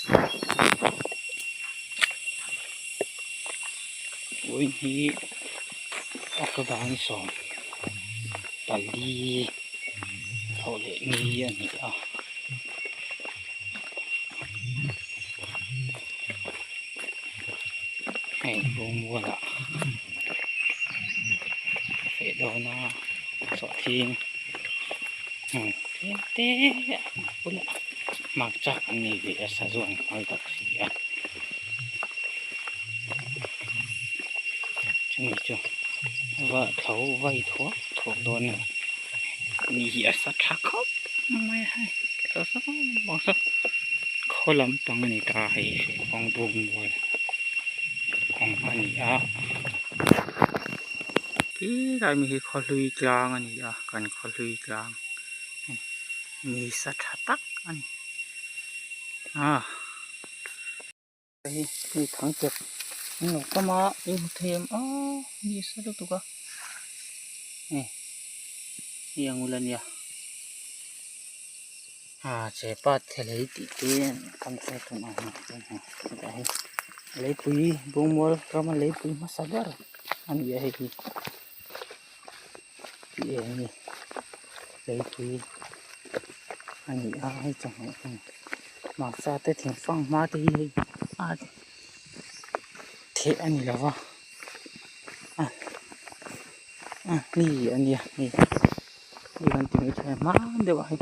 Vawiin hi October ni 14 thawh leh ni a ni a. Hei Bawngmualah a feh dawn a sawhthing tlem te a bulah hmarcha an nei ve a sazu an nghal bawk si a chumi chu va tho vai thuak thuak dawn a ni ni hi a sa tha khawp mai a hei khaw lampang a ni ta hei kawng Bawngmual kawng a ni a tilai mi hi khawhlui tlang a ni a kan khawhlui tlang ni sa tha tak a ni a hei hi thang chep an lo kam a i hmu thei em aw ni sa lutuk a hei hi ang ula nia a chepa thelei tih te an kam te tun ang hetah hian leipui bawngmual rama leipui hmasa ber a ni a hei hi. Tih eng nge leipui a ni a hei chawhmeh hmun hmarcha te thingfang hma te hi hei a theh a ni lo va a a hni a nia hei hei kan ti mai thei a hma deuh ah hei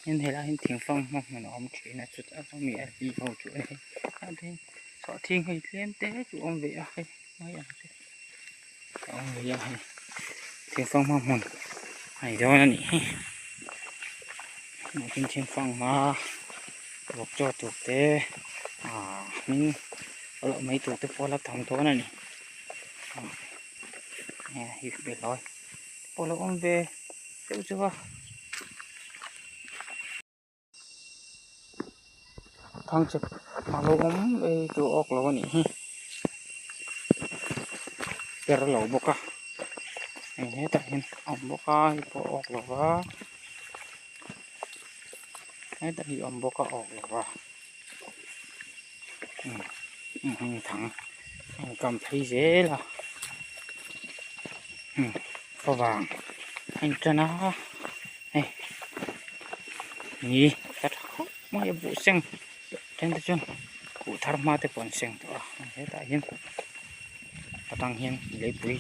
hian helai hian thingfang hma hmun a awm thin a chutah chuan mi a hli ho chu hei sawhthing hei tlem te chu a awm ve a hei. Mai ang che a awm ve a hei thingfang hma hmun a ni dawn a nih hi tin thingfang hma vawk chaw tur te ahh hming a loh mai tur te pawh a la tam dawn a ni hei behlawi te pawh a lo awm ve deuh deuh a. Thangchep a lo awm ei tur awk lo a nih hi per lo bawk a hei hetah hian a awm bawk a hei pawh a awk lo va hetah hi a awm bawk a a awk lo va umm thang a inkam phei zel a umm favang a intan a hei ni ka tha khawp mai a buh seng then te chuan buh thar hma te pawh an seng tawh a hetah hian atang hian leipui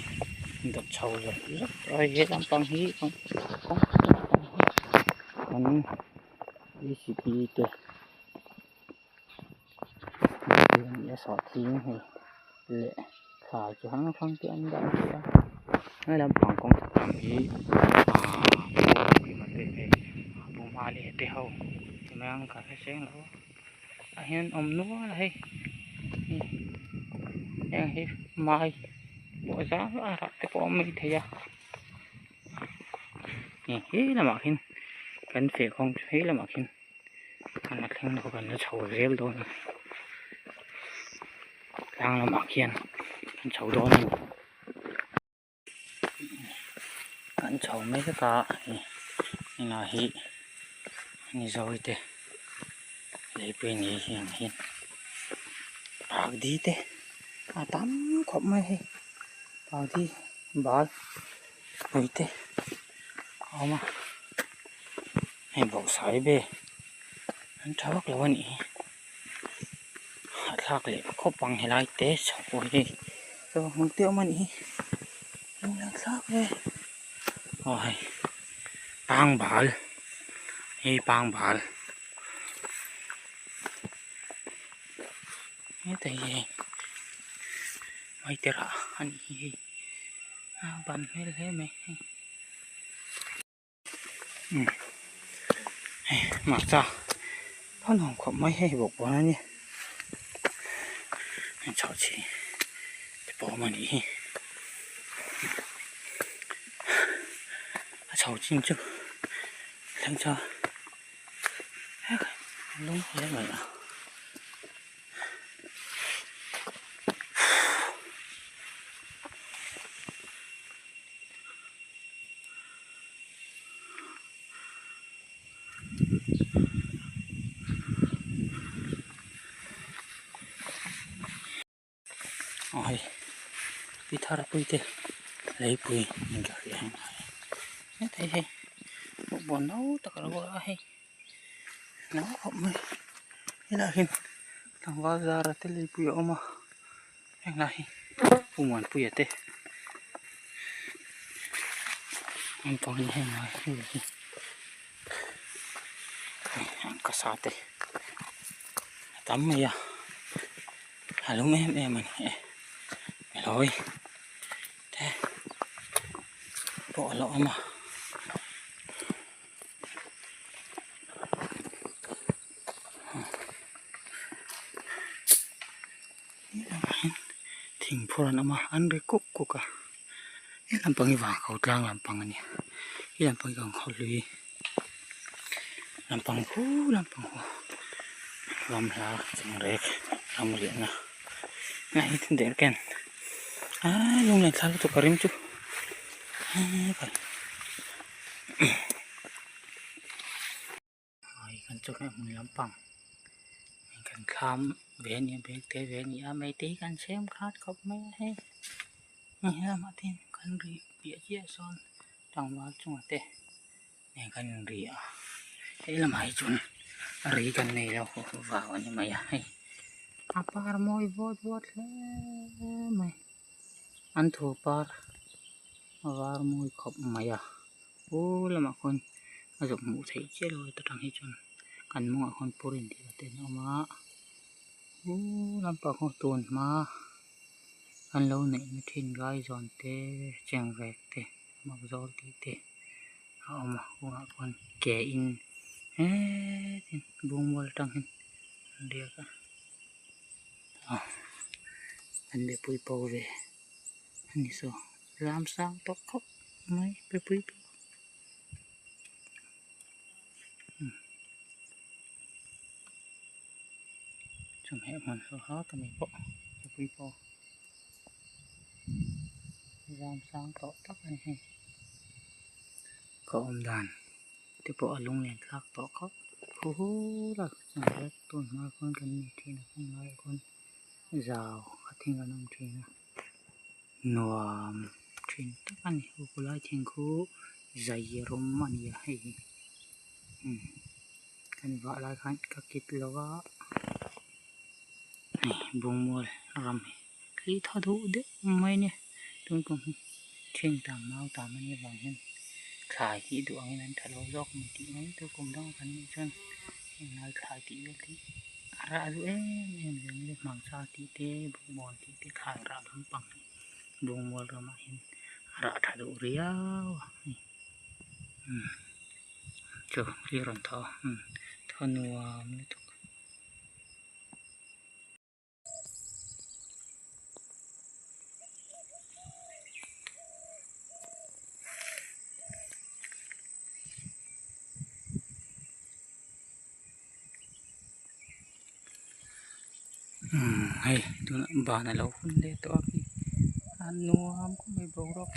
dawt chho zawk zawk a he lampang hi an recipe te sawhthing hei leh thlai chi hrang hrang te an dah a he lampang kawng chhak lam hi aah buma leh te ho ti mai ang ka hre chiang lo a ah hian awm nual a hei heng hi mai pawh zau a rah te pawh a awm maithei a he lamah khian kan feh kawng chu he lamah khian. A thleng lo kan la chho zel dawn a tlang lamah khian kan chho dawn a ni kan chho mek a hei inah hi ni zawi te leipui ni hian hi phakdi te a tam khawp mai hei phakdi bal pui te a awm a. Hei bawrhsai ve an tha vak lo a nih hi a thlak leh khawp ang helai te chho pawh hi chaw hmun te awm a nih hi lunglen thlak ve aw hei pangbal hei pangbal hetah hi hei maiterah a nih hi hei a ban hmel hle mai hei. Hei hmarcha a nuam khawp mai hei bawk pawn a nia hei chhawhchhi te pawh a awm a nih hi a chho chin chu thleng chuan lung hle mai a. Pi Tharpui te leipui in ka hria heng lai heta hi hei bawkbawn no tak a lo awm a hei no khawp mai helaiah hian tlangval zara te leipui a awm a heng lai hi Pu Muanpuia te naupang in heng lai hi an kasa te a tam mai a a lum em em a ni e helai te pawh a la awm a. Thing phur an awm a an ri kuk kuk a he lampang hi vang ko tlang lampang a ni he lampang hi kan khaw hlui lampang khu lampang khu ram hla chengrek ram riahna hei hi der ken aaa lunglen thla lutuk a rim chu eee. Hei kan chu hei hmun lampang kan thlam ve a nia bag te ve a ni a maite hi kan chhem khat khawp mai a hei hei lamah te hian kan ri piah chiah sawn tlangval chungah te nen kan inri a hei lamah hi chuan ri kan nei lo vau a ni mai a hei a par mawi vawt vawt hle mai an thu par a var mawi khawp mai a. Aw lamah khawn a zawh hmuh theih chiah lo ta tang hi chuan kan mawngah khawn pur intih te an awm a aw lampang khaw tun hma an lo neih na thin laizawn te chengrek te makzawl tih te a awm a kawngah khawn ke in hetin bungmual atang hian an riak a ah an mipui pawh ve a ni saw ram sang tawh khawp mai mipui pawh chawhmeh hman hlawh ha ka ni pawh mipui pawh ram sang tawh tak a ni hei ka awm dan te pawh a lunglen thlak tawh khawp tun hma khawn kan nei thin a kawng laiah khawn. Zau a thing an awm thin a nuam thin tak a ni khawlai thing khu zai rawng a ni a hei hi umm kan vah lai khan ka kit lo a hei bungmual ram hi thli thaw duh deuh mai a nia tun kum hi thing tam mau tam a nih avang hian thlai hi duh angin an tha lo zawk ang tih mai tur kum dangah kan nih chuan heng lai thlai tih vel hi. A rah duh em em zel mai hmarcha tih te bawkbawn tih te thlai rah lampang hi bawngmual ramah hian a rah tha duh riau a ni umm chu thli a rawn thaw a umm thaw nuam lutuk. Umm hei tunah ban a lo hun leh tawh a khi a nuam khawp mai boruak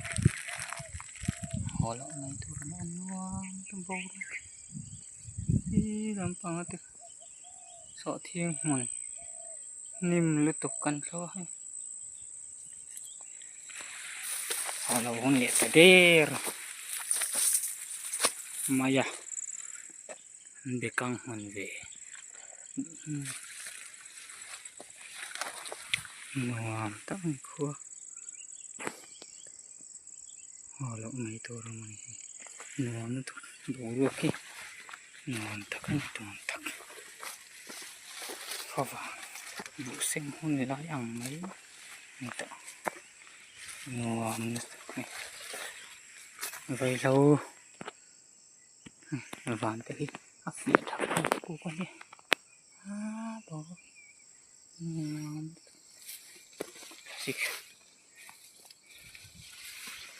haw loh mai tur a nuam boruak hi lampang te sawhthing hmun hnim lutuk kan thlawh a hei haw loh hun leh ta der mai a. Bekang hmun ve nuam tak a ni khua haw loh mai tur a awm a ni hi nuam lutuk boruak hi nuam tak a ni nuam tak khawvang buh seng hun lai ang mai a ni tawh nuam lutuk a ni vaihlo. Van te hi a fiah tha kuk kuk a ni aaa boruak nuam thlasik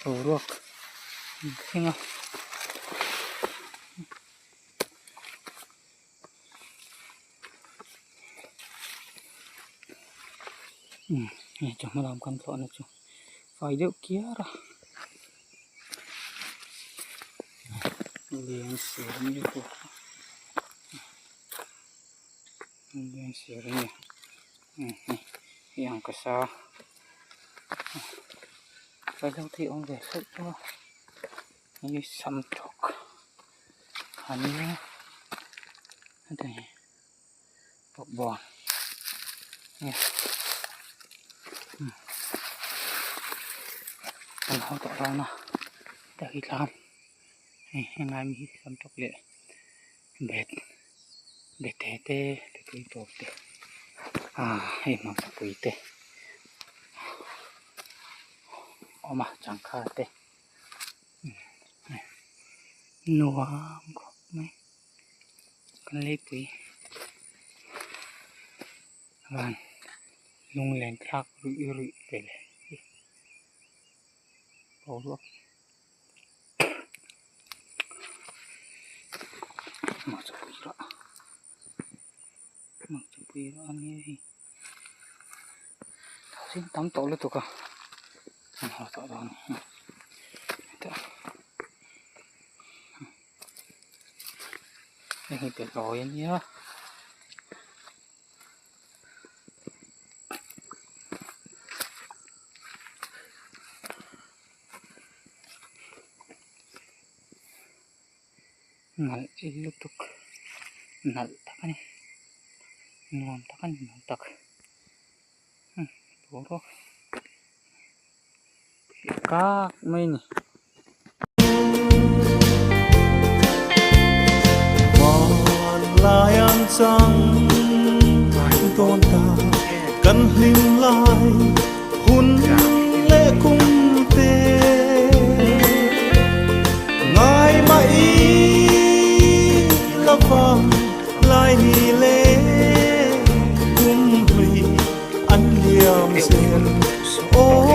boruak an thleng a. Umm hei chawhma lam kan thlawhna chu fai deuh kiar a. Leng sir a ni leng sir a ni hei ang ka sa. Vaihlo te hi awm ve hlauh a hei samtawk a nia heti bawkbawn nge an haw tawh dawn a heta hi tlang hei helai mi hi samtawk leh bet bete te bepui tawp te ah hei hmarchapui te awm a changkha te nuam khawp mai kan leipui van lunglen thlak ruih ruih ve le boruak hmarchapui rah hmarchapui rah a nia hei thing tam tawh lutuk a an haw tawh dawn a ni hetah hei hi behlawi a nia. Nalh i lutuk nalh tak a ni nuam tak a ni nuam tak boruak kak mai a ni. Hmanlai an chang dawn ta kan hlim lai hun leh kum te ngai mah i lava lai ni le kum hlui an liam zel aw.